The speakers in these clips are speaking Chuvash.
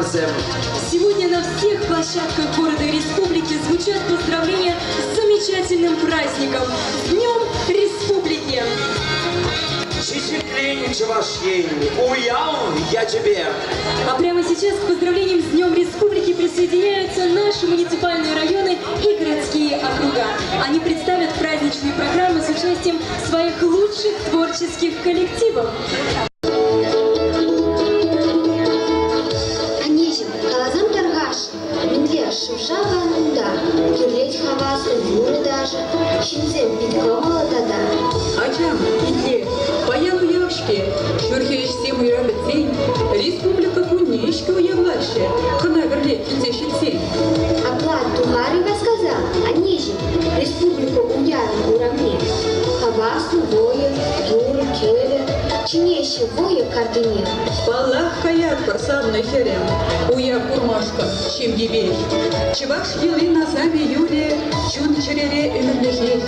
Хӑнамсем. Сегодня на всех площадках города и республики звучат поздравления с замечательным праздником – с Днем Республики! Чечеклен Чӑваш Ен, уяв ячӗпе! А прямо сейчас к поздравлениям с Днем Республики присоединяются наши муниципальные районы и городские округа. Они представят праздничные программы с участием своих лучших творческих коллективов. Аннеҫӗм, каласам тархасшӑн, мӗнле шӑв-шав унта? Кӗрлет хаваслӑ юрӑ-ташӑ, ҫынсем пит кӑмӑллӑ тата. Ачам, итле, паян уяв-ҫке. Ҫурхи ӗҫсем уйра пӗтсен, республика кунне-ҫке уявлаҫҫӗ, хӑна-вӗрле килсе ҫитсен. Апла тухар-и васкаса, аннеҫӗм, республика уявӗн урамне? Хаваслӑ вӑйӑ, юрӑ, кӗвӗ, чӗнеҫҫӗ вӑйӑ картине. Паллах, каятпӑр, савнӑ хӗрӗм, уяв курмашкӑн ҫемйипех. Чӑваш йӑлин асамӗ юлӗ чун-чӗрере ӗмӗрлӗхех.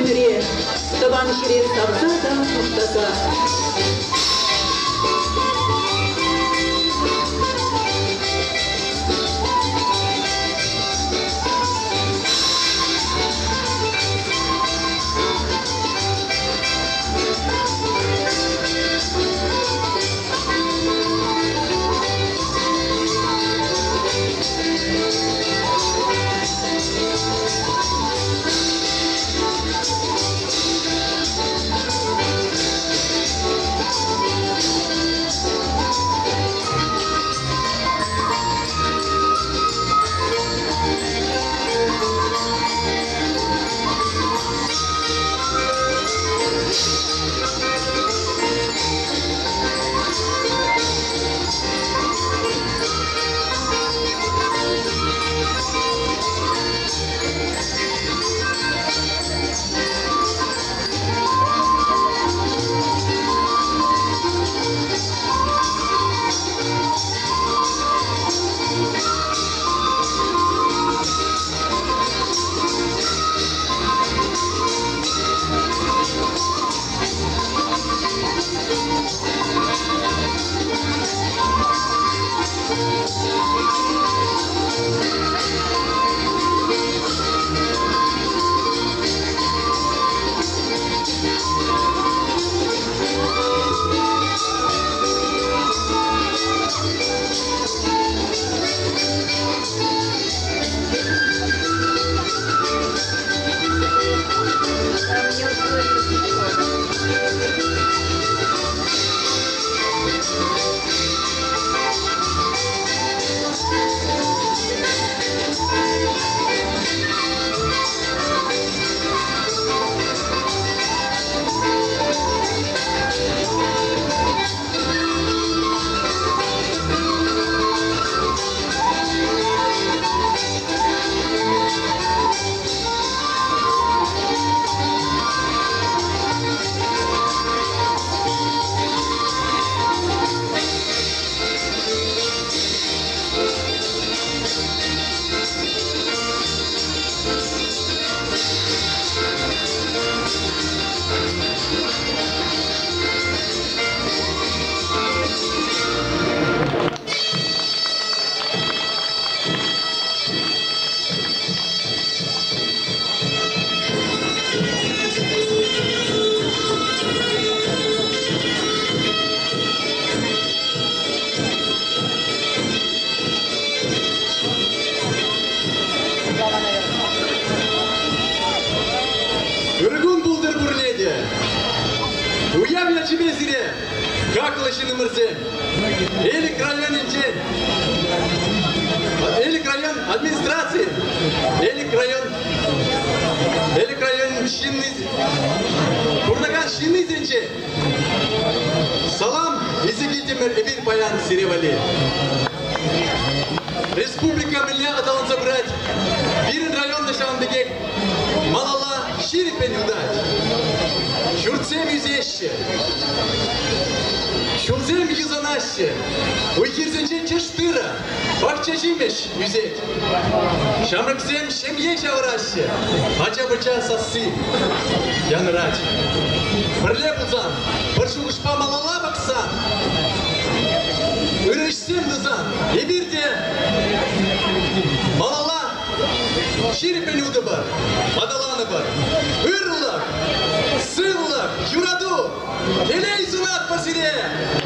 ӗмӗре тӑван ҫӗре савса та мухтаса. Ыркун пултӑр пурне те! Уяв ячӗпе сире, хаклӑ ҫыннӑмӑрсем! Элӗк районӗнчен Элӗк район администрацийӗн Элӗк район Элӗк районӗн ҫынни пурӑнакан ҫыннисенчен салам илсе килтӗмӗр эпир паян сире валли. Республика мӗнле аталанса пырать, пирӗн район та ҫавӑн пекех малалла ҫирӗппӗн утать. Ҫуртсем ӳсеҫҫӗ, ҫулсем юсанаҫҫӗ, уй-хирсенче тӗш тырӑ, пахча ҫимӗҫ ӳсет. Ҫамрӑксем ҫемье ҫавӑраҫҫӗ, ача-пӑча сасси янӑрать. Пӗрле пулсан, пӗр шухӑшпа малалла пӑхсан, ырӑ ӗҫсем тусан, эпир те малалла ҫирӗппӗн утӑпӑр, аталанӑпӑр. Ырлӑх, сывлӑх, юрату, телей сунатпӑр сире!